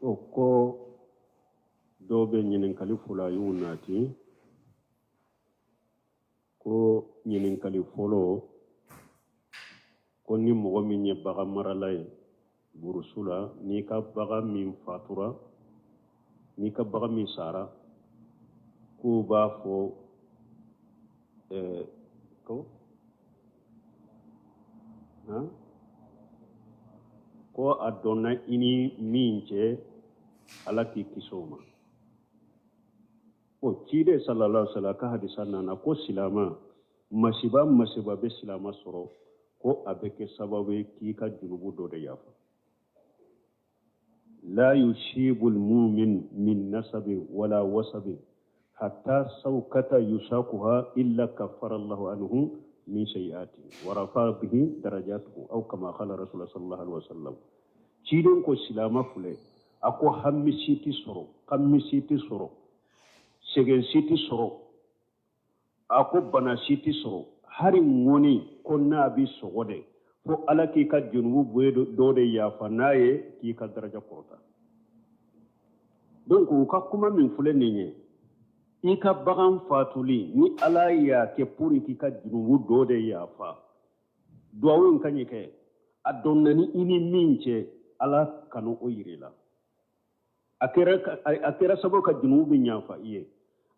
O ko dɔw bɛ ɲininkali fɔlɔ a y'u nati ko ɲininkali fɔlɔ ko ni mɔgɔ min ye bagan marala ye burusu la, n'i ka bagan min fatura, n'i ka bagan min sara, k'u b'a fɔ ko ko a dɔnna i ni min cɛ, Ala k'i kisi o ma. O ciden sallallahu alaihi wasallam ka hadisa nana ko silama masiba masiba bɛ silama sɔrɔ, ko a bɛ kɛ sababu ye k'i ka junubu dɔ de yafa. La yusibu almumin min nasabi wala wasabi hatta sawkata yusakuha illa kaffara Allahu anhu min sayiati wa rafa bihi darajatuhu aw kama qala rasulullah sallallahu alaihi wasallam. Ciden ko silama filɛ, a ko hami si tɛ sɔrɔ, kami si tɛ sɔrɔ, sɛgɛn si tɛ sɔrɔ, a ko bana si tɛ sɔrɔ, hari ŋɔni ko n'a bɛ sɔgɔ de, fo Ala k'i ka junubu bɔ dɔ de yafa n'a ye k'i ka daraja kɔrɔta. Donc u ka kuma min filɛ nin ye, i ka bagan fatuli ni Ala y'a kɛ pour k'i ka junubu dɔ de yafa, duwawu in ka ɲi kɛ a dɔnna ni i ni min cɛ, Ala kana o yir'i la. A kɛra sababu ka junubu bɛ yafa i ye,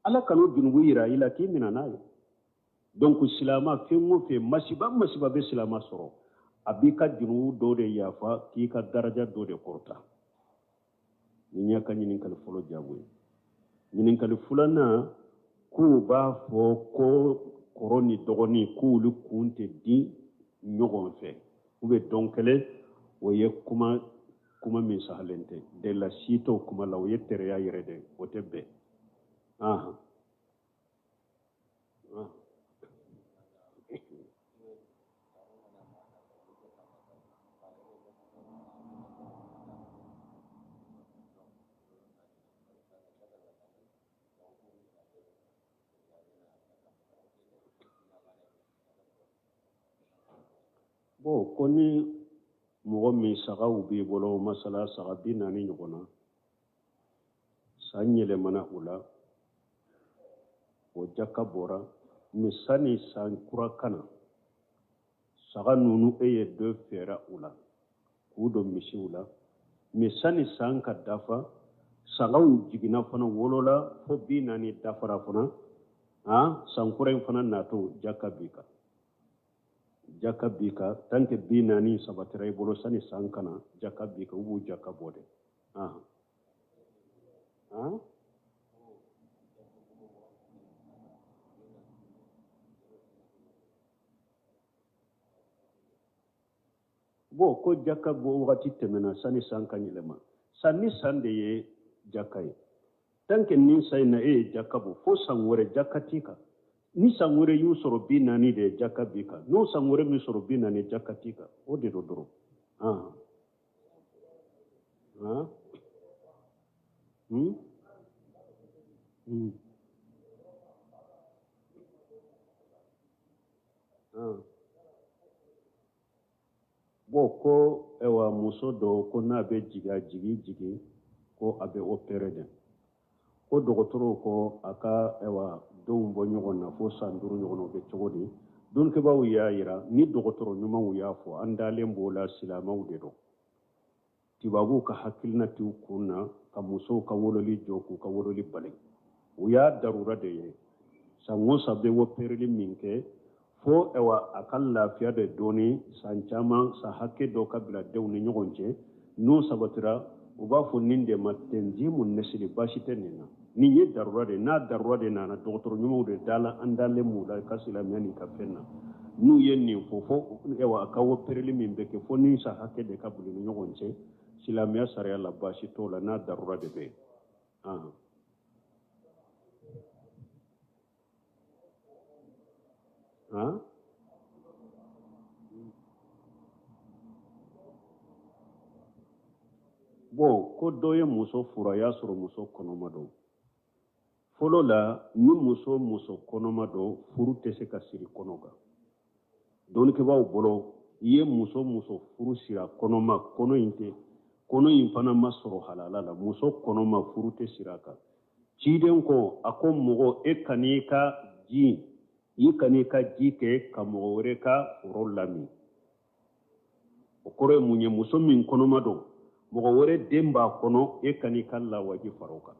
Ala kana junubu yira i la k'i minɛ n'a ye. Donc silama fɛn o fɛn, masiba masiba bɛ silama sɔrɔ, a b'i ka junubu dɔ de yafa k'i ka daraja dɔ de kɔrɔta. Nin y'a ka ɲininkali fɔlɔ jaabi ye. Ɲininkali filanan, k'u b'a fɔ ko kɔrɔ ni dɔgɔnin k'olu kun tɛ di ɲɔgɔn fɛ, u bɛ dɔn kelen. O ye kuma min sahalen tɛ de la, si t'o kuma la. O ye teriya yɛrɛ de, o tɛ bɛn. Ahan. Bon, ko ni mɔgɔ min sagaw b'i bolo, masala saga 40 ɲɔgɔn na, san yɛlɛmana o la, o jaka bɔra, mais sani san kura ka na, saga ninnu e ye dɔ feere u la k'u don misiw la, mais sani san ka dafa, sagaw jiginna fana, wolola fo 40 dafara fana. San kura in fana natɔ, jaka b'i kan, jaka b'i kan. Tant que 40 sabatira i bolo sani san ka na, jaka b'i kan, u b'u jaka bɔ de. Ah. Bon, ko jaka bɔ wagati tɛmɛna sani san ka yɛlɛma. San ni san de ye jaka ye. Tant que nin san in na e ye jaka bɔ, fo san wɛrɛ jaka t'i kan. Ni san wɛrɛ y'u sɔrɔ 40 de ye, jaka b'i kan. N'o san wɛrɛ min sɔrɔ 40, jaka t'i kan. O de don dɔrɔn. Ah. Ah. Hmm? Hmm. Ah. Bon, ko ayiwa, muso dɔ ko n'a bɛ jigin, a jigin jigin ko a bɛ opérer de, ko dɔgɔtɔrɔw ko a ka ayiwa denw bɔ ɲɔgɔn na fo san 5 ɲɔgɔn na. O bɛ cogo di? Dɔnnikɛbaaw y'a yira ni dɔgɔtɔrɔ ɲumanw y'a fɔ, an dalen b'o la, silamɛw de don. Tubabuw ka hakilina t'u kun na ka musow ka wololi jɔ k'u ka wololi bali. U y'a darura de ye. San o san bɛ opereli min kɛ, fo ayiwa a ka lafiya de dɔɔni, san caman, san hakɛ dɔ ka bila denw ni ɲɔgɔn cɛ. N'o sabatira, u b'a fɔ nin de ma tanzimu nasili. Baasi tɛ nin na. Nin ye darura de ye. N'a darura de nana, dɔgɔtɔrɔ ɲumanw de dala, an dalen b'u la ka silamɛya nin ka fɛn na. N'u ye nin fɔ, fo ayiwa a ka opereli min bɛ kɛ, fo ni san hakɛ de ka bila ni ɲɔgɔn cɛ, silamɛya sariya la baasi t'o la n'a darura de bɛ yen. Ah. Bon, ko dɔ ye muso furu, a y'a sɔrɔ muso kɔnɔma don. Fɔlɔ la, ni muso kɔnɔma don, furu tɛ se ka siri kɔnɔ kan. Dɔnnikɛbaaw bolo, i ye muso furu sira kɔnɔma, kɔnɔ in tɛ Kɔnɔ in fana ma sɔrɔ halala la. Muso kɔnɔma furu tɛ siri a kan. Ciden ko, a ko mɔgɔ, e kan'i ka ji, i kan'i ka ji kɛ ka mɔgɔ wɛrɛ ka foro lamin. O kɔrɔ ye mun ye? Muso min kɔnɔma don, mɔgɔ wɛrɛ den b'a kɔnɔ, e kan'i ka lawaji fara o kan.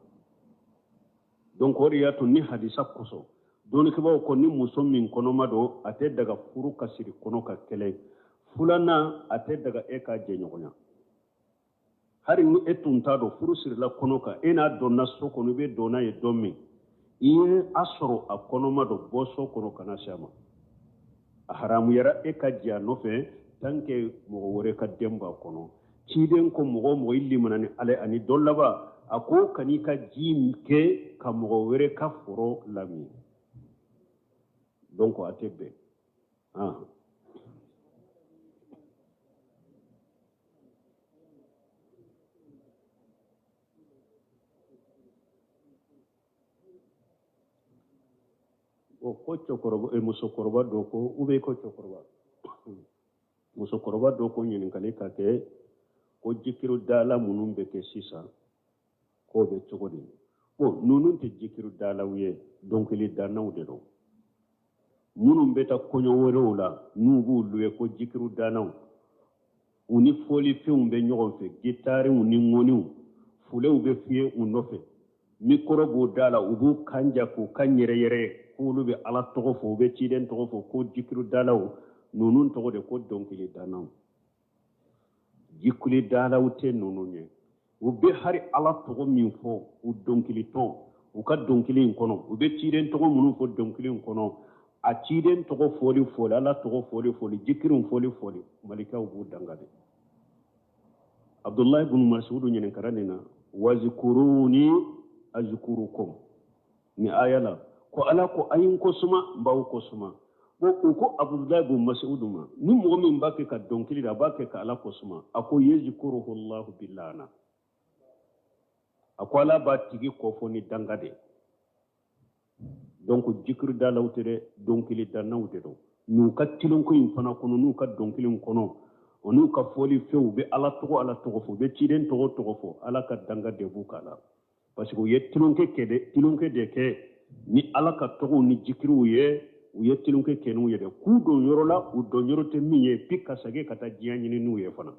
Donc o de y'a to ni hadisa kosɔn dɔnnikɛbaaw ko ni muso min kɔnɔma don, a tɛ daga furu ka siri kɔnɔ kan kelen. Filanan, a tɛ daga e k'a jɛɲɔgɔnya. Hali ni e tun t'a dɔn furu sirila kɔnɔ kan, e n'a donna so kɔnɔ, i bɛ don n'a ye don min, i ye a sɔrɔ a kɔnɔma don, bɔ so kɔnɔ kana se a ma. A haramuyara e ka jɛ a nɔfɛ tant que mɔgɔ wɛrɛ ka den b'a kɔnɔ. Ciden ko mɔgɔ o mɔgɔ i limana ni Ala ani don laban, a ko kan'i ka ji kɛ ka mɔgɔ wɛrɛ ka foro lamin. Donc a tɛ bɛn. O ko cɛkɔrɔba, musokɔrɔba dɔ ko, ou bien ko cɛkɔrɔba, musokɔrɔba dɔ ko ɲininkali ka kɛ ko jikiru dala minnu bɛ kɛ sisan, k'o bɛ cogo di? Bon, ninnu tɛ jikiru dalaw ye, dɔnkili dannaw de don. Minnu bɛ taa kɔɲɔ wɛrɛw la, n'u b'u luwe ko jikiru dannaw, u ni fɔlifɛnw bɛ ɲɔgɔn fɛ, gitariw ni ŋɔniw, fulew bɛ fiyɛ u nɔfɛ, mikɔrɔ b'u da la, u b'u kan ja k'u kan yɛrɛyɛrɛ k'olu bɛ Ala tɔgɔ fɔ, u bɛ ciden tɔgɔ fɔ, ko jikiru dalaw. Ninnu tɔgɔ de ko dɔnkili dannaw. Jikuli dalaw tɛ ninnu ye. U bɛ hari Ala tɔgɔ min fɔ u dɔnkilitɔ, u ka dɔnkili in kɔnɔ, u bɛ ciden tɔgɔ minnu fɔ dɔnkili in kɔnɔ, a ciden tɔgɔ fɔli fɔli, Ala tɔgɔ fɔli fɔli, jikiriw fɔli fɔli, malikaw b'u danga de. Abdulayi bin Masudu ɲininkara nin na, wazikuruni azkurukum, ni aya la ko Ala ko a ye n ko suma, n b'aw ko suma. Bon, u ko Abdulayi bin Masudu ma, ni mɔgɔ min b'a kɛ ka dɔnkili da, a b'a kɛ ka Ala ko suma, a ko yezkuruhu Allahu bilana, a ko Ala b'a tigi kɔfɔ ni danga de. Donc jikiri dalaw tɛ dɛ, dɔnkili dannaw de don. N'u ka tilonko in fana kɔnɔ, n'u ka dɔnkili in kɔnɔ, o n'u ka fɔli fɛnw, u bɛ Ala tɔgɔ Ala tɔgɔ fɔ, u bɛ ciden tɔgɔ tɔgɔ fɔ, Ala ka danga de b'u kan la. Parce que u ye tulonkɛ kɛ dɛ, tulonkɛ de kɛ ni Ala ka tɔgɔw ni jikiriw ye, u ye tulonkɛ kɛ n'u ye dɛ, k'u don yɔrɔ la, u don yɔrɔ tɛ min ye, puis ka segin ka taa diɲɛ ɲini n'u ye fana.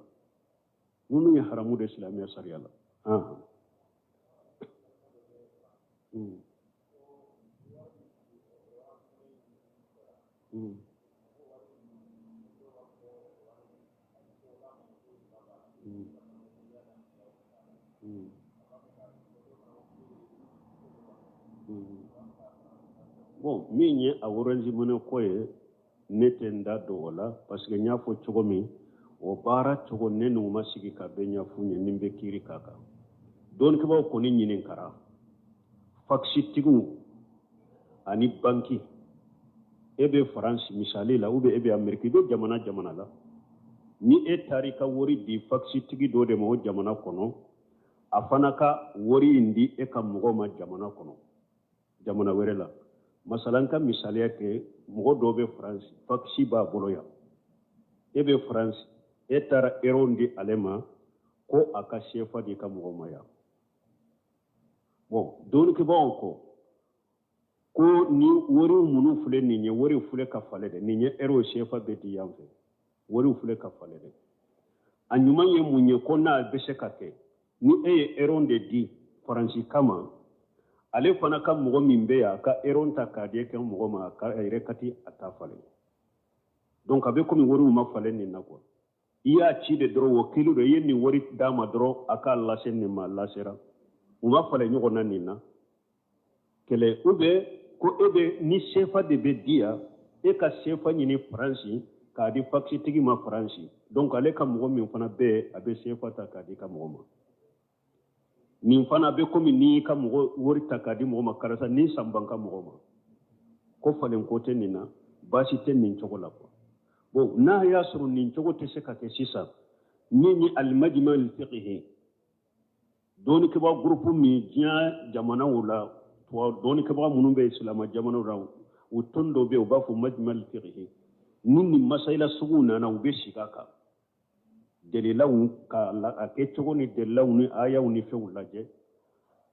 Ninnu ye haramu de silamɛya sariya la. Bon, min ye a Orange Money ko ye, ne tɛ n da don o la, parce que n y'a fɔ cogo min, o baara cogo ne n'u ma sigi ka bɛɛ ɲɛf'u ye ni n bɛ kiiri k'a kan. Dɔnnikɛbaaw kɔni ɲininkara, fakisitigiw ani banki. E bɛ Faransi misali la, ou bien e bɛ Ameriki, i bɛ jamana jamana la, ni e taara i ka wari di fakisitigi dɔ de ma o jamana kɔnɔ, a fana ka wari in di e ka mɔgɔ ma jamana kɔnɔ, jamana wɛrɛ la. Masala n ka misaliya kɛ, mɔgɔ dɔ bɛ Faransi, fakisi b'a bolo yan, e bɛ Faransi, e taara euro di ale ma ko a ka sefa di ka mɔgɔ ma yan. Bon, dɔnnikɛbaaw ko ko ni wari minnu filɛ nin ye, wari filɛ ka falen dɛ, nin ye euro sefa bɛ di yan fɛ, wari filɛ ka falen dɛ. A ɲuman ye mun ye? Ko n'a bɛ se ka kɛ, ni e ye euro de di Faransi kama, ale fana ka mɔgɔ min bɛ yan, a ka euro ta k'a di e ka mɔgɔ ma, a ka a yɛrɛ ka ti a ta falen. Donc a bɛ komi wariw ma falen nin na quoi. I y'a ci de dɔrɔn, o kilo dɔ i ye nin wari d'a ma dɔrɔn, a k'a lase nin ma, a lasera, u ma falen ɲɔgɔn na nin na. Kɛlɛ ou bien ko e bɛ ni sefa de bɛ di yan, e ka sefa ɲini Faransi k'a di fakisitigi ma Faransi, donc ale ka mɔgɔ min fana bɛ yen, a bɛ sefa ta k'a di ka mɔgɔ ma. Nin fana bɛ komi n'i ka mɔgɔ wari ta k'a di mɔgɔ ma, karisa nin san ban ka mɔgɔ ma, ko falen ko tɛ nin na, baasi tɛ nin cogo la quoi. Bon, n'a y'a sɔrɔ nin cogo tɛ se ka kɛ sisan, min ye alimajima al-fiqhi, dɔnnikɛbaga gurupu min diɲɛ jamanaw la, dɔnnikɛbaga minnu bɛ silamɛ jamanaw la, u tɔn dɔ bɛ yen, u b'a fɔ majima al-fiqhi, ni nin masayila suguw nana, u bɛ sigi a kan. dalilaw ka a kɛcogo ni dalilaw ni ayaw ni fɛnw lajɛ.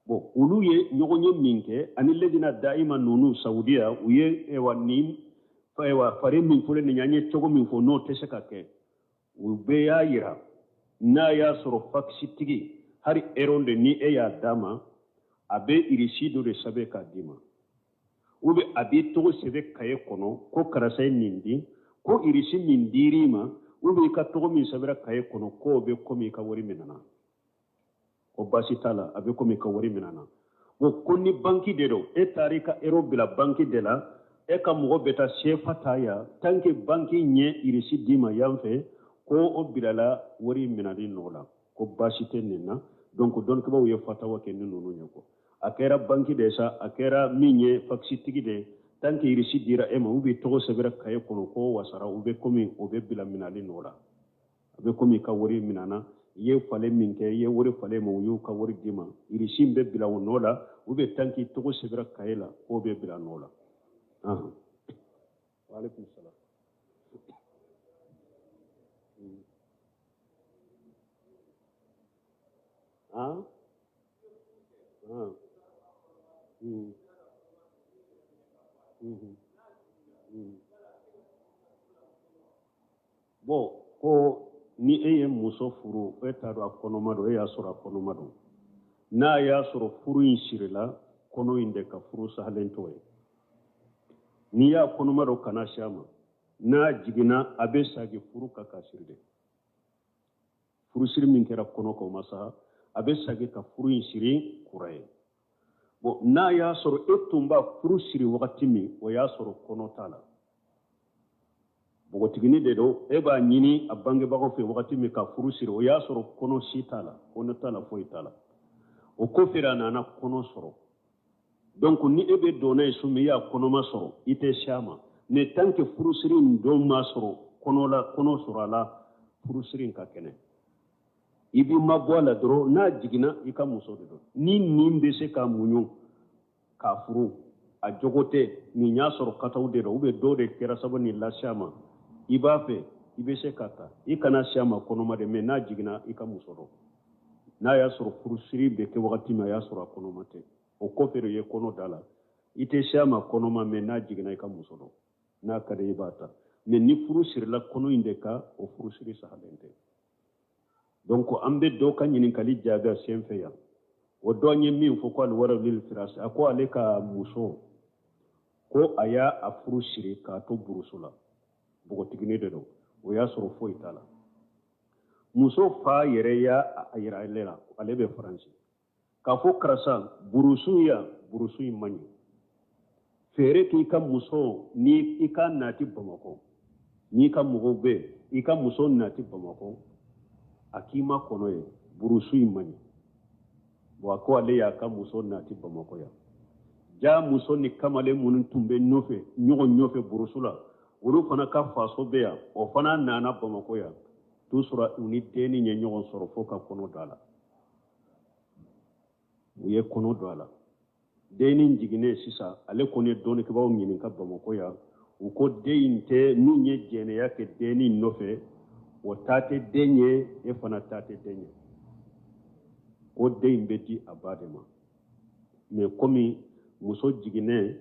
Bon, olu ye ɲɔgɔnye min kɛ ani lejina daima ninnu Saudiya, u ye ewa nin ewa fari min fɔlen nin an ye cogo min fɔ, n'o tɛ se ka kɛ. U bɛɛ y'a yira n'a y'a sɔrɔ fakisitigi hali euro de ni e y'a d'a ma, a bɛ irisi dɔ de sɛbɛn k'a d'i ma, ou bien a b'i tɔgɔ sɛbɛn kaye kɔnɔ ko karisa ye nin di, ko irisi min dir'i ma, ou bien i ka tɔgɔ min sɛbɛnna kaye kɔnɔ, k'o bɛ komi i ka wari minɛna, ko baasi t'a la, a bɛ komi i ka wari minɛna. Bon, ko ni banki de don, e taara i ka euro bila banki de la, e ka mɔgɔ bɛ taa sefa ta yan, tant que banki ɲɛ irisi d'i ma yan fɛ, ko o bilala wari minɛli nɔ la, ko baasi tɛ nin na. Donc dɔnnikɛbaaw ye fatawa kɛ ni ninnu ye quoi. A kɛra banki de ye sa, a kɛra min ye fakisitigi de ye, tant que irisi dira e ma, ou bien tɔgɔ sɛbɛnna kaye kɔnɔ ko wasara, u bɛ komi o bɛ bila minɛli nɔ la, a bɛ komi i ka wari minɛna. I ye falen min kɛ, i ye wari falen ma, u y'u ka wari d'i ma, irisi bɛ bila o nɔ la, ou bien tant que tɔgɔ sɛbɛnna kaye la, k'o bɛ bila nɔ la. Waaleykum salaam. Ah? Ah. Mm. Mm. Mm. Bon, ko ni e ye muso furu, e t'a dɔn a kɔnɔma don, e y'a sɔrɔ a kɔnɔma don, n'a y'a sɔrɔ furu in sirila kɔnɔ in de ka furu sahalen t'o ye. N'i y'a kɔnɔma don, kana si a ma. N'a jiginna, a bɛ sagi furu kan ka siri de. Furusiri min kɛra kɔnɔ kan, o ma sa, a bɛ sagi ka furu in siri kura ye. Bon, n'a y'a sɔrɔ e tun b'a furu siri wagati min, o y'a sɔrɔ kɔnɔ t'a la, npogotiginin de don, e b'a ɲini a bangebagaw fɛ wagati min ka furu siri, o y'a sɔrɔ kɔnɔ si t'a la, kɔnɔ t'a la, foyi t'a la. O kɔfɛ a nana kɔnɔ sɔrɔ. Donc ni e bɛ don n'a ye so min, i y'a kɔnɔma sɔrɔ, i tɛ si a ma. Mais tant que furusiri in don ma sɔrɔ kɔnɔ la, kɔnɔ sɔrɔ a la, furusiri in ka kɛnɛ, i b'i mabɔ a la dɔrɔn. N'a jiginna, i ka muso de don. Ni nin bɛ se ka muɲu k'a furu, a jogo tɛ nin y'a sɔrɔ kataw de don, ou bien dɔw de kɛra sababu nin lase a ma, i b'a fɛ, i bɛ se ka ta, i kana si a ma kɔnɔma de. Mais n'a jiginna, i ka muso don. N'a y'a sɔrɔ furusiri bɛ kɛ wagati min, a y'a sɔrɔ a kɔnɔma tɛ, o kɔfɛ de ye kɔnɔ da la, i tɛ si a ma kɔnɔma. Mais n'a jiginna, i ka muso don. N'a ka di, i b'a ta. Mais ni furu sirila kɔnɔ in de kan, o furusiri sahalen tɛ. Donc an bɛ dɔ ka ɲininkali jaabi a sen fɛ yan. O dɔ ye min fɔ ko aliwara lil firasi, a ko ale ka muso, ko a y'a a furu siri k'a to burusu la, npogotiginin de don, o y'a sɔrɔ foyi t'a la. Muso fa yɛrɛ y'a a yira ale la, ale bɛ Faransi, k'a fɔ karisa, burusu yan, burusu in man ɲi, feere k'i ka muso ni i ka nati Bamakɔ, n'i ka mɔgɔw bɛ i ka muso nati Bamakɔ, a k'i ma kɔnɔ ye, burusu in man ɲi. Bon, a ko ale y'a ka muso nati Bamakɔ yan. Ja muso ni kamalen minnu tun bɛ nɔfɛ ɲɔgɔn nɔfɛ burusu la, olu fana ka faso bɛ yan, o fana nana Bamakɔ yan t'u sɔrɔ, u ni denni ye ɲɔgɔn sɔrɔ fo ka kɔnɔ don a la. U ye kɔnɔ don a la, denni jiginnen sisan, ale kɔni ye dɔnnikɛbaaw ɲininka Bamakɔ yan, u ko den in tɛ min ye jɛnɛya kɛ denni nɔfɛ, o ta tɛ den ye, e fana ta tɛ den ye, ko den in bɛ di a ba de ma. Mais komi muso jiginnen,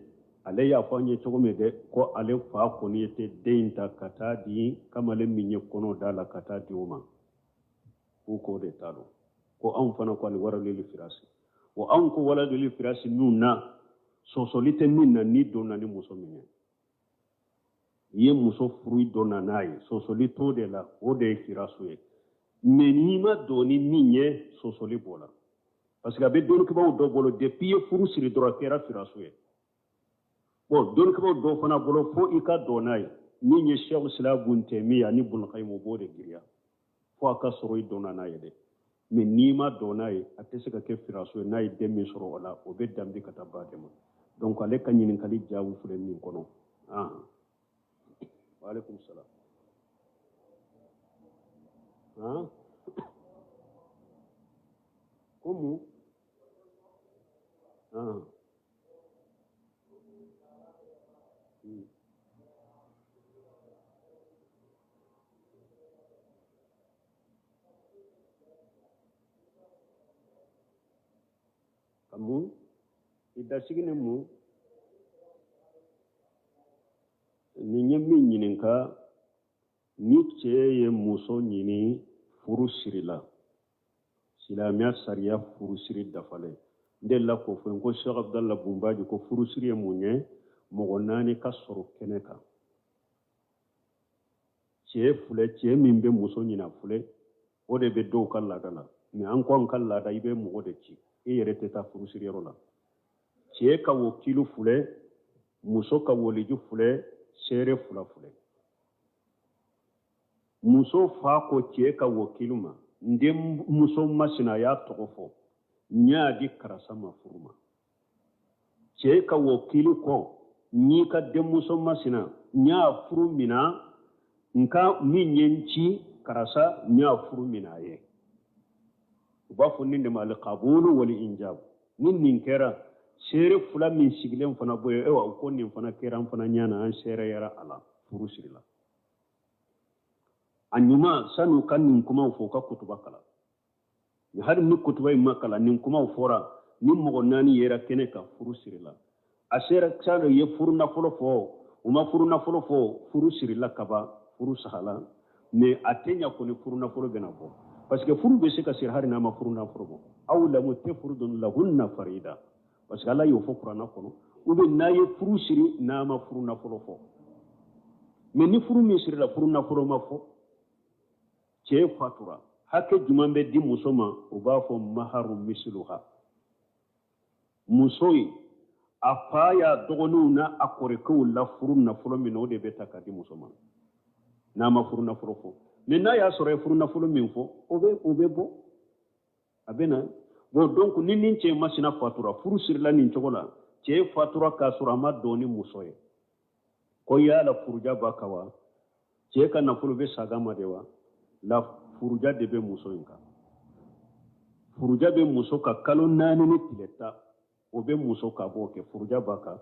ale y'a fɔ an ye cogo min dɛ, ko ale fa kɔni tɛ den in ta ka taa di kamalen min ye kɔnɔ da la, ka taa di o ma, k'u k'o de t'a dɔn. Ko anw fana ko aliwara lil firasi, o anw ko wala lil firasi min na, sɔsɔli tɛ min na, ni donna ni muso min ye, i ye muso furu, i donna n'a ye, sɔsɔli t'o de la, o de ye firasu ye. Mais n'i ma don ni min ye, sɔsɔli b'o la, parce que a bɛ dɔnnikɛbaaw dɔ bolo, depuis i ye furu siri dɔrɔn, a kɛra firasu ye. Bon, dɔnnikɛbaaw dɔw fana bolo, fo i ka don n'a ye. Min ye Sɛku Silam Bun Tɛmiya ani Bunukayim, o b'o de giriya, fo a ka sɔrɔ i donna n'a ye dɛ. Mais n'i ma don n'a ye, a tɛ se ka kɛ firaso ye. N'a ye den min sɔrɔ o la, o bɛ danbe ka taa ba de ma. Donc ale ka ɲininkali jaabi filɛ min kɔnɔ. Ah, waaleykum salam. Ah, ko mun? Ah. Mun idasigi ni mun? Nin ye min ɲininka, ni cɛ ye muso ɲini, furu sirila, silamɛya sariya furusiri dafalen. N delila k'o fɔ n ko Sheikh Abdallah Bunbaji ko furusiri ye mun ye? Mɔgɔ naani ka sɔrɔ kɛnɛ kan. Cɛ filɛ, cɛ min bɛ muso ɲini a filɛ, o de bɛ dɔw ka laada la. Mais an ko an ka laada, i bɛ mɔgɔ de ci, e yɛrɛ tɛ taa furusiriyɔrɔ la. Cɛ ka wokilu filɛ, muso ka woliju filɛ, seere fila filɛ. Muso fa ko cɛ ka wokilu ma, n denmuso masina, a y'a tɔgɔ fɔ, n y'a di karisa ma furu ma. Cɛ ka wokilu ko, n y'i ka denmuso masina, n y'a furu mina n ka min ye n ci karisa, n y'a furu mina a ye. U b'a fɔ nin de ma alikabulu wali injabu. Ni nin kɛra, seere fila min sigilen fana bɔ ye, ayiwa, ko nin fana kɛra an fana ɲɛ na, an seereyara a la, furu sirila. A ɲuman, san'u ka nin kumaw fɔ, u ka kutuba kalan. Hali ni kutuba in ma kalan, nin kumaw fɔra, ni mɔgɔ naani yera kɛnɛ kan, furu sirila. A sera sanu ye furu nafolo fɔ, u ma furu nafolo fɔ, furu sirila kaban, furu sahala. Mais a tɛ ɲa kɔni, furu nafolo bɛna bɔ, parce que furu bɛ se ka siri hali n'a ma furu nafolo bɔ. Aw lamu tafridun lahunna farida, parce que Ala y'o fɔ kuranna kɔnɔ. Ou bien n'a ye furu siri n'a ma furu nafolo fɔ, mais ni furu min sirila, furu nafolo ma fɔ, cɛ fatura, hakɛ jumɛn bɛ di muso ma? U b'a fɔ maharu misiluha. Muso ye a fa y'a dɔgɔninw n'a a kɔrɔkɛw la furu nafolo min na, o de bɛ ta ka di muso ma n'a ma furu nafolo fɔ. Mais n'a y'a sɔrɔ a ye furu nafolo min fɔ, o bɛ bɔ, a bɛ na bon. Donc ni nin cɛ masina fatura, furu sirila nin cogo la, cɛ fatura k'a sɔrɔ a ma dɔn ni muso ye, ko yala furuja b'a kan wa? Cɛ ka nafolo bɛ saga ma de wa? La, furuja de bɛ muso in kan. Furuja bɛ muso ka kalo 4 ni tile 10, o bɛ muso ka b'o kɛ, furuja b'a kan.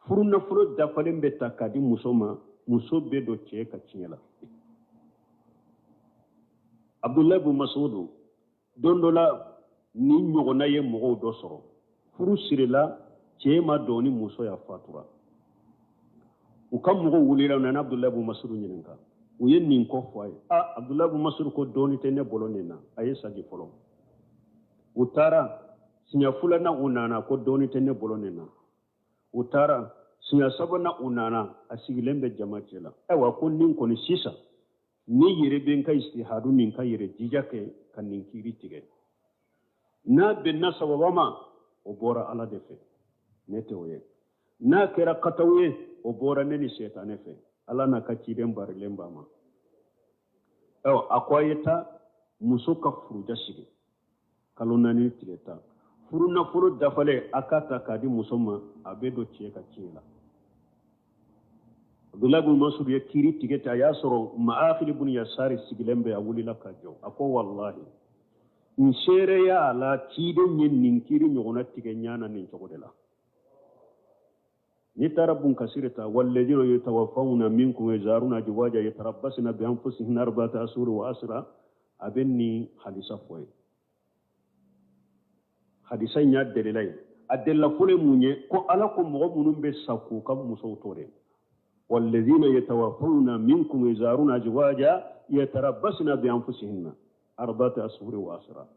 Furu nafolo dafalen bɛ ta k'a di muso ma, muso bɛ don cɛ ka tiɲɛ la. Abdulayi bun Masudu, don dɔ la, ni ɲɔgɔnna ye mɔgɔw dɔ sɔrɔ, furu sirila, cɛ ma dɔn ni muso y'a fatura. U ka mɔgɔw wulila, u nana Abdulayi bun Masudu ɲininka, u ye nin ko fɔ a ye. A Abdulayi bun Masudu ko dɔɔni tɛ ne bolo nin na, a ye sagi fɔlɔ. U taara siɲɛ filanan, u nana, ko dɔɔni tɛ ne bolo nin na. U taara siɲɛ sabanan, u nana, a sigilen bɛ jama cɛ la. Ayiwa, ko nin kɔni sisan, ne yɛrɛ bɛ n ka istihadu ni n ka yɛrɛ jija kɛ ka nin kiiri tigɛ. N'a bɛnna sababa ma, o bɔra Ala de fɛ, ne tɛ o ye. N'a kɛra kataw ye, o bɔra ne ni sɛtanɛ fɛ, Ala n'a ka ciden barilen b'a ma. Ayiwa, a ko a ye taa muso ka furuja sigi kalo 4 tile 10, furu nafolo dafalen, a k'a ta k'a di muso ma, a bɛ don cɛ ka tiɲɛ la. Abdulayi bin Masud ye kiiri tigɛ ten, a y'a sɔrɔ Maakili bun Yasari sigilen bɛ, a wulila ka jɔ, a ko walahi, n seereya a la, ciden ye nin kiiri ɲɔgɔnna tigɛ ɲana nin cogo de la. N'i taara bun kasiri ta, walladina yutawaffawna minkum yazaruna azwaja yatarabbasna bi anfusihinna arba'ata ashhur wa asra, a bɛ nin hadisa fɔ ye. Hadisa in y'a delila ye. A delila fɔlɔ ye mun ye? Ko Ala ko mɔgɔ minnu bɛ sa k'u ka musow to dɛ, walladina yatawaffawna minkum yazaruna azwaja yatarabbasna bi anfusihinna arba'ata ashhur wa asra.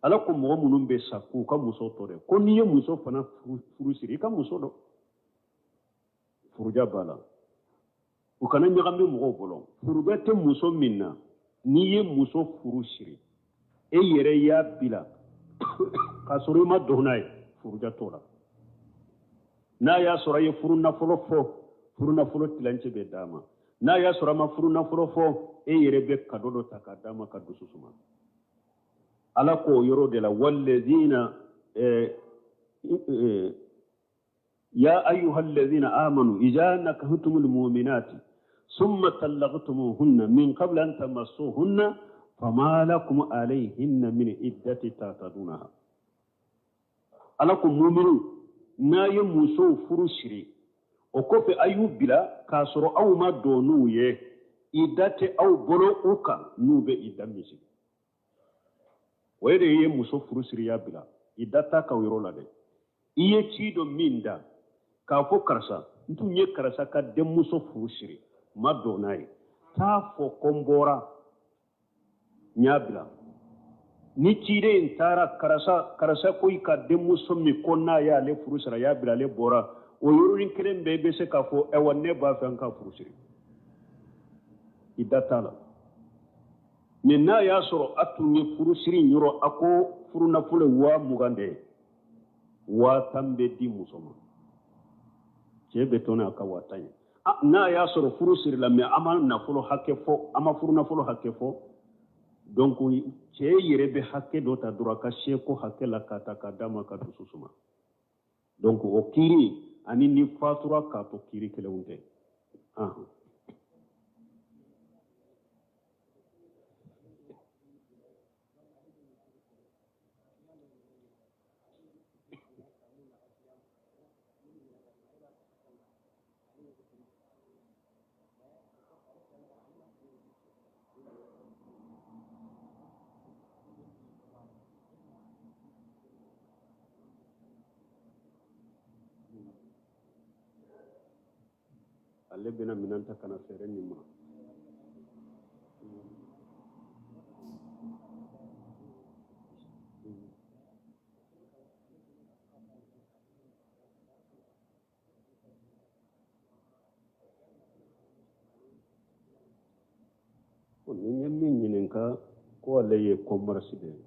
Ala ko mɔgɔ minnu bɛ sa k'u ka muso to dɛ, ko n'i ye muso fana furu siri, i ka muso dɔn, furuja b'a la. U kana ɲagami mɔgɔw bolo. Furuja tɛ muso min na, n'i ye muso furu siri, e yɛrɛ y'a bila k'a sɔrɔ i ma don n'a ye, furuja t'o la. N'a y'a sɔrɔ a ye furu nafolo fɔ, furu nafolo tilancɛ bɛ d'a ma. N'a y'a sɔrɔ a ma furu nafolo fɔ, e yɛrɛ bɛ kado dɔ ta k'a d'a ma ka dusu suma. Ala k'o yɔrɔ de la, walladina ya ayyuha alladhina amanu idha nakahtumul mu'minati summa talaqtumuhunna min qabli an tamassuhunna fama lakum alayhinna min iddati ta'tadunaha. Ala ko muminu, n'a ye musow furu siri, o kɔfɛ a y'u bila k'a sɔrɔ aw ma don n'u ye, ida tɛ aw bolo u kan n'u bɛ ida min sigi. O de ye muso furu siri y'a bila, ida t'a ka yɔrɔ la dɛ. I ye ci dɔ min da k'a fɔ karisa, n tun ye karisa ka denmuso furu siri, n ma don n'a ye, taa fɔ ko n bɔra, n y'a bila. Ni ciden in taara, karisa, karisa ko i ka denmuso min ko n'a y'ale furu siri, a y'a bila, ale bɔra, o yɔrɔnin kelen bɛɛ i bɛ se k'a fɔ, ayiwa, ne b'a fɛ an ka furu siri. I da t'a la. Mais n'a y'a sɔrɔ a tun ye furusiri in yɔrɔ, a ko furunafolo ye 20,000 de ye, 10,000 bɛ di muso ma, cɛ bɛ to n'a ka 10,000 ye. N'a y'a sɔrɔ furu sirila, mais a ma nafolo hakɛ fɔ, a ma furunafolo hakɛ fɔ, donc cɛ yɛrɛ bɛ hakɛ dɔ ta dɔrɔn a ka seko hakɛ la k'a ta k'a d'a ma ka dusu suma. Donc o kiiri ani ni fatura k'a to kiiri kelenw tɛ. Ale bɛna minɛn ta ka na feere nin ma. Ni ye min ɲininka ko ale ye commerce de ye,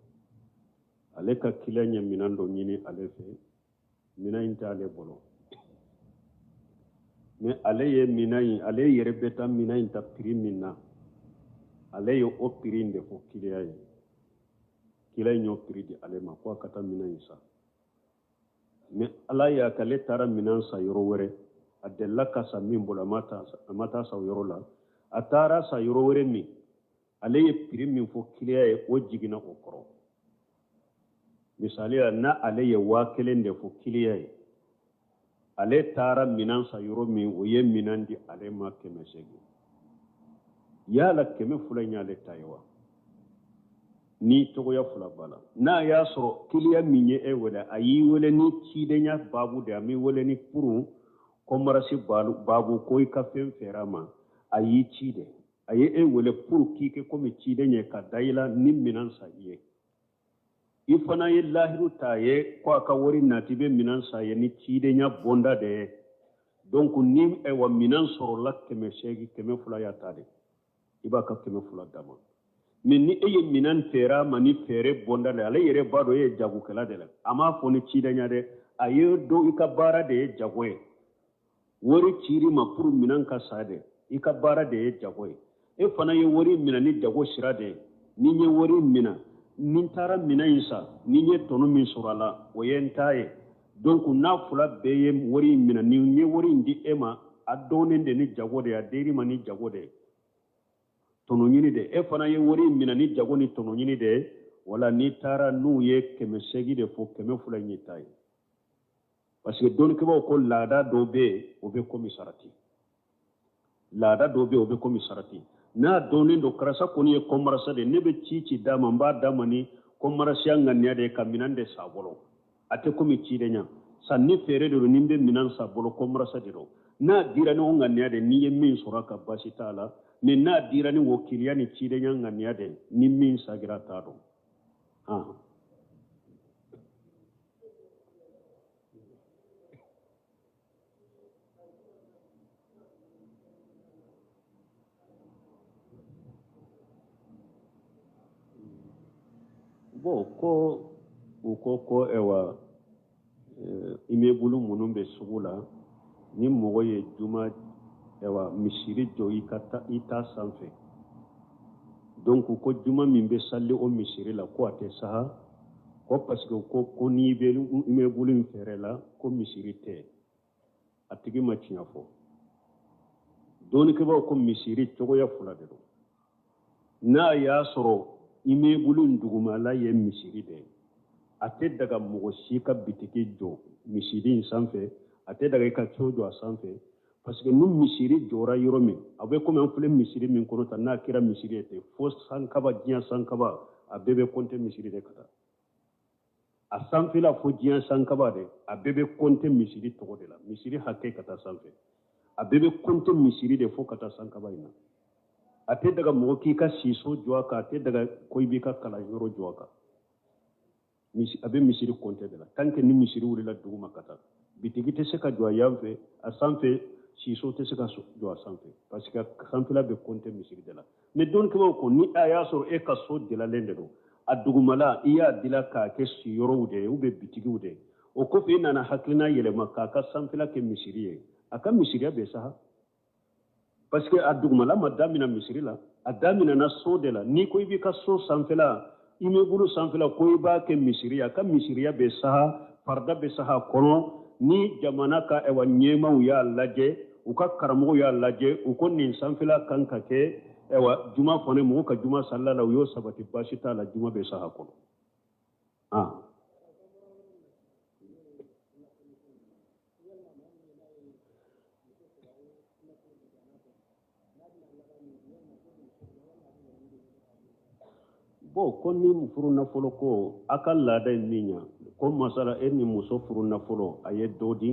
ale ka client ye minɛn dɔ ɲini ale fɛ, minɛn in t'ale bolo, mais ale ye minɛn in, ale yɛrɛ bɛ taa minɛn in ta prix min na, ale ye o prix in de fɔ client ye. Client in y'o prix di ale ma ko a ka taa minɛn in san. Mais ala y'a kɛ ale taara minɛn san yɔrɔ wɛrɛ, a delila ka san min bolo, a ma taa san o yɔrɔ la, a taara san yɔrɔ wɛrɛ min, ale ye prix min fɔ client ye, o jiginna o kɔrɔ. Misali la, n'a ale ye 1000 de fɔ client ye, ale taara minɛn san yɔrɔ min, o ye minɛn di ale ma 800, yala 200 in y'ale ta ye wa? Ni cogoya fila b'a la. N'a y'a sɔrɔ client min ye e wele, a y'i wele ni cidenya baabu de, a m'i wele ni pour commerce baabu ko i ka fɛn feere a ma, a y'i ci de, a ye e wele pour k'i kɛ komi ciden ye ka da i la ni minɛn san i ye. I fana ye lahiru ta ye ko a ka wari nati bɛ minɛn san ye ni cidenya bonda de ye. Donc ni ayiwa minɛn sɔrɔla 800, 200 y'a ta de, i b'a ka 200 d'a ma. Mais ni e ye minɛn feere a ma ni feere bonda de, ale yɛrɛ b'a dɔn e ye jagokɛla de la, a m'a fɔ ni cidenya dɛ, a ye dɔn i ka baara de ye jago ye, wari cir'i ma pour minɛn ka san de, i ka baara de ye jago ye, e fana ye wari minɛ ni jago sira de ye. Ni n ye wari minɛ, ni n taara minɛn in san, ni n ye tɔnɔ min sɔrɔ a la, o ye n ta ye. Donc n'a fila bɛɛ ye wari in minɛ, ni n ye wari in di e ma, a dɔnnen de ni jago de ye, a dir'i ma ni jago de ye, tɔnɔ ɲini de, e fana ye wari in minɛ ni jago ni tɔnɔ ɲini de ye. Wala n'i taara n'u ye 800 de fɔ, 200 in y'i ta ye. Parce que dɔnnikɛbaaw ko laada dɔw bɛ yen, o bɛ komi sarati. Laada dɔw bɛ yen, o bɛ komi sarati. N'a dɔnnen don karisa kɔni ye commerçant de ye, ne bɛ ci ci d'a ma, n b'a d'a ma ni commerçant ŋaniya de ye ka minɛn de san a bolo. A tɛ komi cidenya. Sanni feere de don, ni n bɛ minɛn san bolo, commerçant de don. N'a dira ni o ŋaniya de, n'i ye min sɔrɔ a ka baasi t'a la. Mais n'a dira ni wakiliya ni cidenya ŋaniya de, ni min sagira t'a dɔn. Bon, ko u ko ko ayiwa, immeuble minnu bɛ sugu la, ni mɔgɔ ye juma ayiwa misiri jɔ i ka ta, i ta sanfɛ, donc ko juma min bɛ sali o misiri la, ko a tɛ saha, ko parce que ko n'i bɛ immeuble in feere la, ko misiri tɛ. A tigi ma tiɲɛ fɔ. Dɔnnikɛbaaw ko misiri cogoya fila de don. N'a y'a sɔrɔ immeuble in dugumala ye misiri de ye, a tɛ daga mɔgɔ si ka bitiki jɔ misiri in sanfɛ, a tɛ daga i ka so jɔ a sanfɛ, parce que ni misiri jɔra yɔrɔ min, a bɛ komi an filɛ misiri min kɔnɔ tan, n'a kɛra misiri ye ten fo sankaba, diɲɛ sankaba, a bɛɛ bɛ kɔnte misiri de ka taa. A sanfɛla fo diɲɛ sankaba de, a bɛɛ bɛ kɔnte misiri tɔgɔ de la, misiri hakɛ ka taa sanfɛ, a bɛɛ bɛ kɔnte misiri de fo ka taa sankaba in na. A tɛ daga mɔgɔ k'i ka siso jɔ a kan, a tɛ daga ko i b'i ka kalanyɔrɔ jɔ a kan. A bɛ misiri kɔnte de la. Tant que ni misiri wulila duguma ka taa, bitigi tɛ se ka jɔ a yan fɛ, a sanfɛ siso tɛ se ka jɔ a sanfɛ, parce que sanfɛla bɛ kɔnte misiri de la. Mais dɔnnikɛbaaw ko ni a y'a sɔrɔ e ka so dilalen de don, a dugumala i y'a dila k'a kɛ siyɔrɔw de ye ou bien bitigiw de ye, o kɔfɛ i nana hakilina yɛlɛma k'a ka sanfɛla kɛ misiri ye, a ka misiriya bɛ saha, parce que a dugumala ma damina misiri la, a daminana so de la. N'i ko i b'i ka so sanfɛla, immeuble sanfɛla, ko i b'a kɛ misiri ye, a ka misiriya bɛ saha, farida bɛ saha kɔnɔ. Ni jamana ka ɛwa ɲɛmaaw y'a lajɛ, u ka karamɔgɔw y'a lajɛ, u ko nin sanfɛla kan ka kɛ ɛwa juma fana, mɔgɔw ka juma salila la, u y'o sabati, baasi t'a la, juma bɛ saha kɔnɔ. Ah. Bon, ko ni furu nafolo ko a ka laada ye min ye, ko masala e ni muso furu nafolo, a ye dɔ di,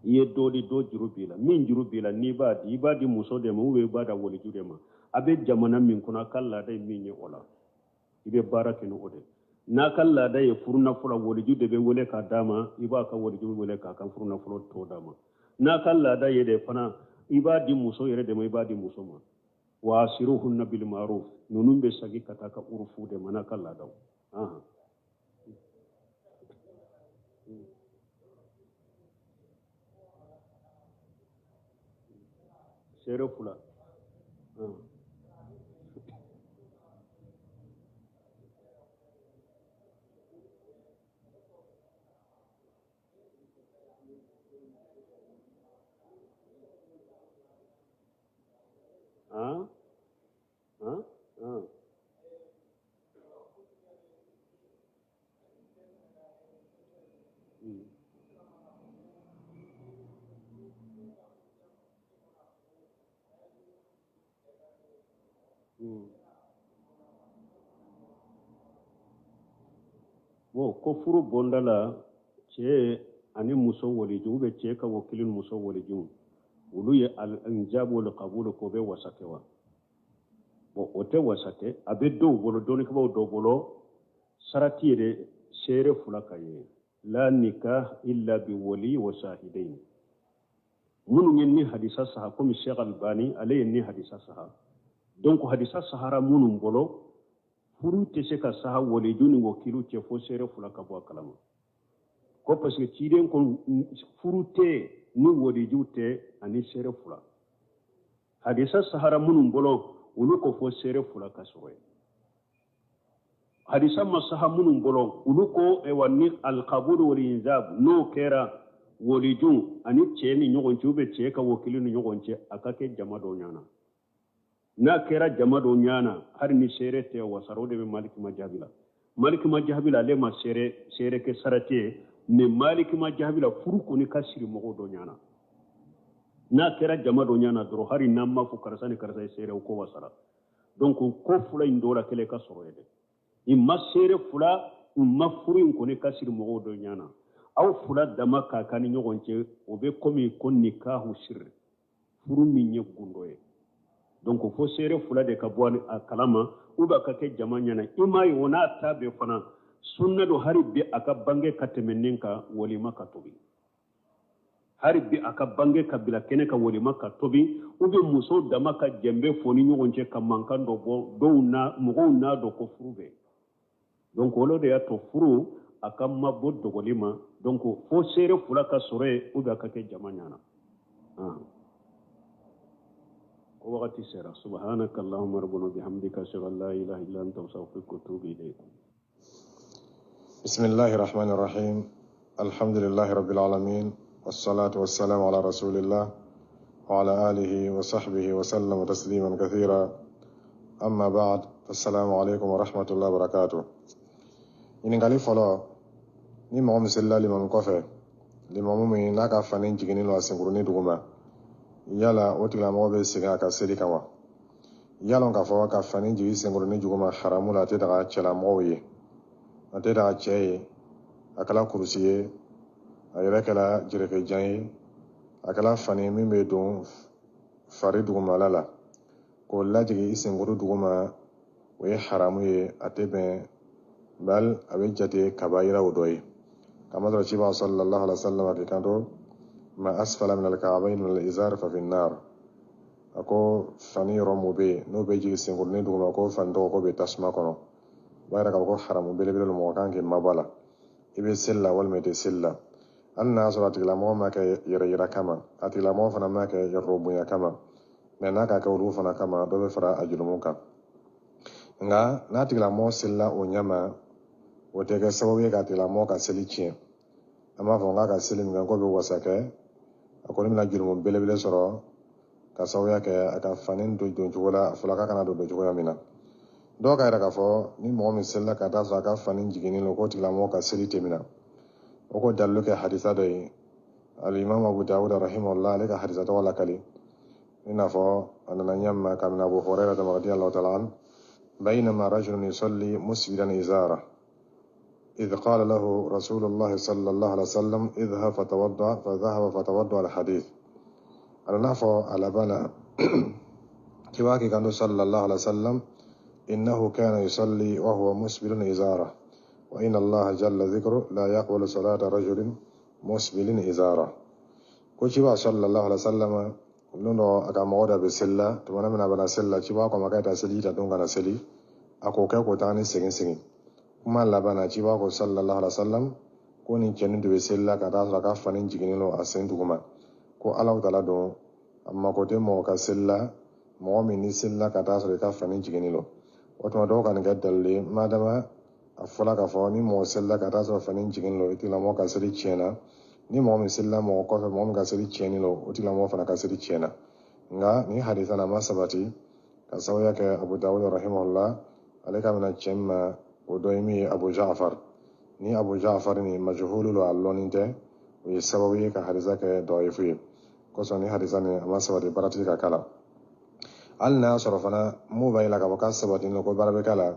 i ye dɔ di, dɔ juru b'i la, min juru b'i la, n'i b'a di, i b'a di muso de ma ou bien i b'a da waliju de ma. A bɛ jamana min kɔnɔ, a ka laada ye min ye, o la i bɛ baara kɛ ni o de ye. N'a ka laada ye furu nafolo, waliju de bɛ wele k'a d'a ma, i b'a ka waliju wele k'a ka furu nafolo tɔ d'a ma. N'a ka laada ye de fana, i b'a di muso yɛrɛ de ma, i b'a di muso ma. Wa asiruhunna bil ma'ruf, ninnu bɛ sagi ka taa ka urufu de ma n'a ka laadaw. Seere fila. Ah, ah, ah. Bon, ko furu bonda la, cɛ ani muso waliju ou bien cɛ ka wakili ni muso waliju, olu ye al-injab wal qabul ko bɛ wasa kɛ wa? Bon, o tɛ wasa kɛ. A bɛ dɔw bolo, dɔnnikɛbaaw dɔw bolo, sarati ye de seere fila ka ye, la nikah illa bi wali wa shahidain. Minnu ye ni hadisa saha, komi Sheikh Albani, ale ye ni hadisa saha. Donc hadisa sahara minnu bolo, furu tɛ se ka saha waliju ni wakilu cɛ fo seere fila ka bɔ a kalama, ko parce que ciden ko furu tɛ ni waliju tɛ ani seere fila. Hadisa sahara minnu bolo, olu ko fo seere fila ka sɔrɔ yen. Hadisa ma saha minnu bolo, olu ko ewa ni alkabulu wal inzab n'o kɛra waliju ani cɛ ni ɲɔgɔn cɛ ou bien cɛ ka wakili ni ɲɔgɔn cɛ, a ka kɛ jama dɔ ɲana. N'a kɛra jama dɔ ɲana, hali ni seere tɛ wasara. O de bɛ Maliki majabi la. Maliki majabi la, ale ma seere kɛ sarati ye, mais Maliki majabi la, furu kɔni ka siri mɔgɔw dɔ ɲana. N'a kɛra jama dɔ ɲana dɔrɔn, hali n'an ma fɔ karisa ni karisa ye seere, o ko wasara. Donc ko fila in dɔ la kelen ka sɔrɔ ye dɛ. I ma seere fila, u ma furu in kɔni ka siri mɔgɔw dɔ ɲana, aw fila dama k'a kan ni ɲɔgɔn cɛ, o bɛ komi ko nikahu siri, furu min ye gundo ye. Donc fo seere fila de ka bɔ a kalama ou bien a ka kɛ jama ɲɛna. I m'a ye, o n'a ta bɛɛ fana, sunna don hali bi a ka bange ka tɛmɛ nin kan, walima ka tobi. Hali bi a ka bange ka bila kɛnɛ ka walima ka tobi, ou bien muso dama ka jɛnbɛ fɔ ni ɲɔgɔn cɛ ka mankan dɔ bɔ, dɔw na mɔgɔw n'a dɔn ko furu bɛ. Donc olu de y'a to furu a ka mabɔ dɔgɔli ma. Donc fo seere fila ka sɔrɔ yen ou bien a ka kɛ jama ɲɛna. Ko wagati sera. Subhanaka allahumma rabbana bihamdika, ashhadu an la ilaha illa anta, astaghfiruka wa atubu ilayk. بسم الله الرحمن الرحيم، الحمد لله رب العالمين، والصلاة والسلام على رسول الله وعلى آله وصحبه وسلم تسليما كثيرا، أما بعد، السلام عليكم ورحمة الله وبركاته. Ɲininkali fɔlɔ: ni mɔgɔ min selila limamu kɔfɛ, limamu min n'a ka fani jiginnen don a senkurunin duguma, yala o tigilamɔgɔ bɛ segin a ka seli kan wa? Yalɔn k'a fɔ ka fani jigin senkurunin duguma haramu la, a tɛ daga cɛlamɔgɔw ye, a tɛ daga cɛ ye. A kɛla kurusi ye, a yɛrɛ kɛla jerekejan ye, a kɛla fani min bɛ don fari dugumala la k'o lajigin i senkuru duguma, o ye haramu ye, a tɛ bɛn, bal a bɛ jate kabayiraw dɔ ye. Kamasɔrɔ ciba sallallahu alaihi wa sallam k'i kanto: ma asfala min alka'bayn min al-izar fa fi an-nar. A ko fani yɔrɔ mun bɛ yen n'o bɛ jigin senkurunin duguma, ko fani tɔgɔ ko bɛ tasuma kɔnɔ. O b'a yira k'a fɔ ko haramu belebele don, mɔgɔ kan k'i mabɔ a la. I bɛ seli la walima i tɛ seli la, hali n'a y'a sɔrɔ a tigilamɔgɔ ma kɛ yɛrɛ yira kama, a tigilamɔgɔ fana ma kɛ yɔrɔ bonya kama, mɛ n'a ka kɛ olu fana kama, dɔ bɛ fara a jurumu kan. Nka n'a tigilamɔgɔ selila o ɲɛma, o tɛ kɛ sababu ye k'a tigilamɔgɔ ka seli tiɲɛ. An b'a fɔ k'a ka seli min kɛ k'o bɛ wasa kɛ, a kɔni bɛna jurumu belebele sɔrɔ ka sababuya kɛ a ka fani don doncogo la, a fɔra k'a kana don cogoya min na. Dɔw ka yira k'a fɔ ni mɔgɔ min selila ka taa sɔrɔ a ka fani jiginnen don, k'o tigilamɔgɔ ka seli tɛ minɛ. O ko dalilu kɛ hadisa dɔ ye, alimami Abu Dawuda rahimahullah ale ka hadisa tɔgɔ lakali, i n'a fɔ a nana ɲɛ ma kabini Abu Hurairah radiyallahu ta'ala an: baynama rajulun yusalli musbilan izara إذ قال له رسول الله صلى الله عليه وسلم: اذهب فتوضأ، فذهب فتوضأ. الحديث أنا نعفو على بنا كواكي كانوا صلى الله عليه وسلم: إنه كان يصلي وهو مسبل إزاره، وإن الله جل ذكره لا يقبل صلاة رجل مسبل إزاره. كوشيبا صلى الله عليه وسلم lon dɔ a ka mɔgɔ dɔ bɛ seli la, tumana min na a bɛna seli la, ciba ko a ma k'a taa seli ta don ka na seli. A k'o kɛ k'o taga ni segin segin. Kuma laban na, ciba ko sallallahu alaihi wa sallam ko nin cɛnin de bɛ seli la ka taa sɔrɔ a ka fani jiginnen don a sen duguma, ko Alahu taala don a mako tɛ mɔgɔ ka seli la, mɔgɔ min ni selila ka taa sɔrɔ i ka fani jiginnen don. O tuma dɔw ka nin kɛ dalilu ye, madama a fɔla k'a fɔ ni mɔgɔ selila ka taa sɔrɔ fani jiginnen don, i tigilamɔgɔ ka seli tiɲɛna. Ni mɔgɔ min selila mɔgɔ kɔfɛ, mɔgɔ min ka seli tiɲɛnen don, o tigilamɔgɔ fana ka seli tiɲɛna. Nka nin hadisa na ma sabati, ka sababuya kɛ Abu Dawud rahimahullah ale ka bɛna cɛ min ma, o dɔ ye min ye Abu Ja'far. Ni Abu Ja'far ni majhulu lo, a lɔnni tɛ, o ye sababu ye ka hadisa kɛ dɔyifu ye. Kosɔn ni hadisa nin a ma sabati, baara tigi ka k'a la. Hali n'a y'a sɔrɔ fana mun b'a yira k'a fɔ k'a sabatilen don, ko baara bɛ k'a la,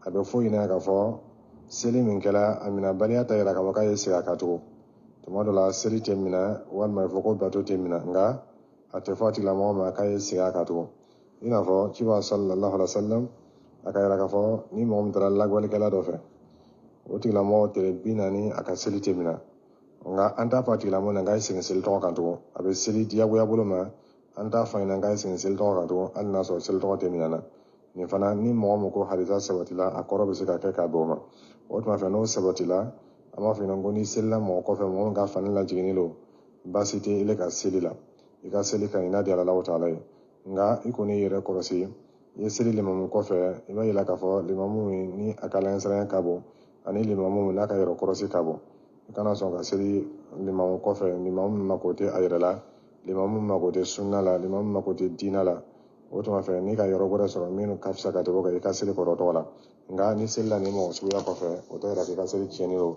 a bɛ fɔ ɲinɛ k'a fɔ seli min kɛla a minɛbaliya ta yira k'a fɔ k'a ye segin a kan tugun. Tuma dɔ la seli tɛ minɛ, walima a fɔ ko bato tɛ minɛ, nka a tɛ fɔ a tigilamɔgɔ ma k'a ye segin a kan tugun. I n'a fɔ ciba sallallahu alaihi wa sallam a ka yira k'a fɔ ni mɔgɔ min taara lagwalikɛla dɔ fɛ, o tigilamɔgɔ tile 40 a ka seli tɛ minɛ. Nka an t'a fɔ a tigilamɔgɔ ɲɛna k'a ye segin seli tɔgɔ kan tugun, a bɛ seli diyagoya bolo ma. An t'a fɔ a ɲɛna k'a ye segin seli tɔgɔ kan tugun, hali n'a sɔrɔ seli tɔgɔ tɛ minɛ na. Nin fana, ni mɔgɔ min ko hadisa sabatila, a kɔrɔ bɛ se ka kɛ k'a bɛn o ma. O tuma fɛ n'o sabatila, an b'a fɔ ɲɛna ko n'i selila mɔgɔ kɔfɛ, mɔgɔ min ka fani lajiginnen don, baasi tɛ ile ka seli la, i ka seli ka ɲi n'a di Alahu taala ye. Nka i kɔni yɛrɛ kɔlɔsi, i ye seli limamu kɔfɛ, i b'a yira k'a fɔ limamu min ni a ka laɲɛsiranya ka bon, ani limamu min n'a ka yɛrɛ kɔlɔsi ka bon. I kana sɔn ka seli limamu kɔfɛ, limamu min mako tɛ a yɛrɛ la, limamu min mako tɛ sunna la, limamu min mako tɛ diinɛ la. O tuma fɛ n'i ka yɔrɔ wɛrɛ sɔrɔ min ka fisa ka tɛmɛ o kan, i ka seli kɔrɔ tɔgɔ la. Nka ni seli la nin mɔgɔ suguya kɔfɛ, o tɛ yira k'i ka seli tiɲɛni don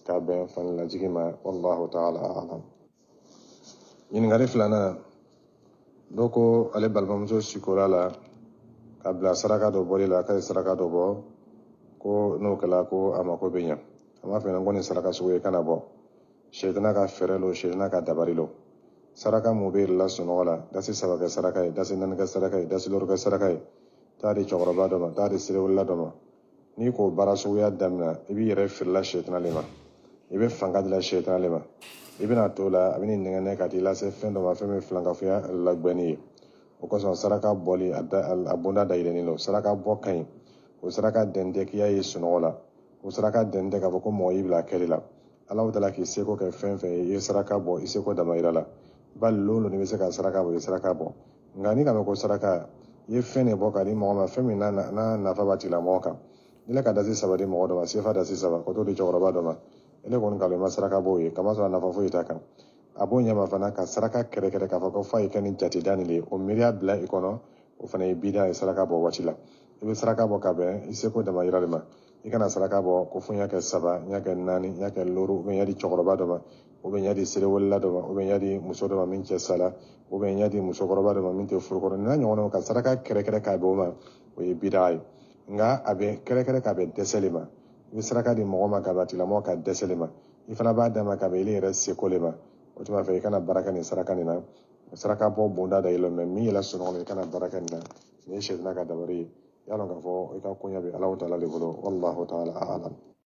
ka bɛn fani lajigin ma. Wallahu ta'ala a'lam. Ɲininkali filanan, dɔw ko ale balimamuso sikora la ka bila saraka dɔ bɔli la, k'a ye saraka dɔ bɔ, ko n'o kɛla ko a mako bɛ ɲɛ. A m'a fɔ ɲɛna ko nin saraka sugu ye kana bɔ, sɛtana ka fɛɛrɛ lo, sɛtana ka dabari lo. Saraka mun bɛ yɛrɛ la sunɔgɔ la, dasi 3 kɛ saraka ye, dasi 4 kɛ saraka ye, dasi 5 kɛ saraka ye, taa di cɛkɔrɔba dɔ ma, taa di seliwulila dɔ ma. N'i k'o baara suguya daminɛ, i b'i yɛrɛ feerela sɛtana le ma, i bɛ fanga dila sɛtana le ma. I bɛna to la, a bɛ n'i nɛgɛnɛ ka t'i lase fɛn dɔ ma, fɛn min filankafoya lagbɛnni ye. O kosɔn saraka bɔli a bonda dayɛlɛnnen don. Saraka bɔ ka ɲi, o saraka dɛn tɛ k'i y'a ye sunɔgɔ la, o saraka dɛn tɛ k'a fɔ ko mɔgɔ y'i bila a kɛli la. Alahu taala k'i seko kɛ fɛn fɛn ye, i ye saraka bɔ i seko damayira la, bali lon lon i bɛ se ka saraka bɔ, i ye saraka bɔ. Nka n'i ka mɛn ko saraka, i ye fɛn de bɔ ka di mɔgɔ ma, fɛn min n'a nafa b'a tigilamɔgɔ kan. Ni ne ka dasi 3 di mɔgɔ dɔ ma, sefa dasi 3, ka t'o di cɛkɔrɔba dɔ ma, ne kɔni kalon i ma saraka bɔ o ye, kamasɔrɔ a nafa foyi t'a kan. A b'o ɲɛma fana ka saraka kɛrɛkɛrɛ k'a fɔ ko f'a ye kɛ ni jateda nin de ye, o miiriya bila i kɔnɔ, o fana ye bida ye. Saraka bɔ waati la, i bɛ saraka bɔ ka bɛn i seko damayira de ma. I kana saraka bɔ ko fo n y'a kɛ 3, n y'a kɛ 4, n y'a kɛ 5, ou bien n y'a di cɛkɔrɔba dɔ ma, ou bien n y'a di selewolila dɔ ma, ou bien n y'a di muso dɔ ma min cɛ sala, ou bien n y'a di musokɔrɔba dɔ ma min tɛ furu kɔnɔ, n'a ɲɔgɔnnaw. Ka saraka kɛrɛkɛrɛ k'a bɛn o ma, o ye bida ye. Nka a bɛ kɛrɛkɛrɛ k'a bɛn dɛsɛ de ma. I bɛ saraka di mɔgɔ ma ka bɛn a tigilamɔgɔ ka dɛsɛ le ma, i fana b'a d'a ma ka bɛn ile yɛrɛ seko le ma. O tuma fɛ, i kana baara kɛ nin saraka nin na. Saraka bɔ bonda da yɛlɛ mɛ min yɛlɛ sunɔgɔ la, i kana baara kɛ nin na. Nin ye sɛdina ka dabari ye. I y'a dɔn k'a fɔ i ka koɲɛ bɛ Alahu taala de bolo. Wallahu taala alam.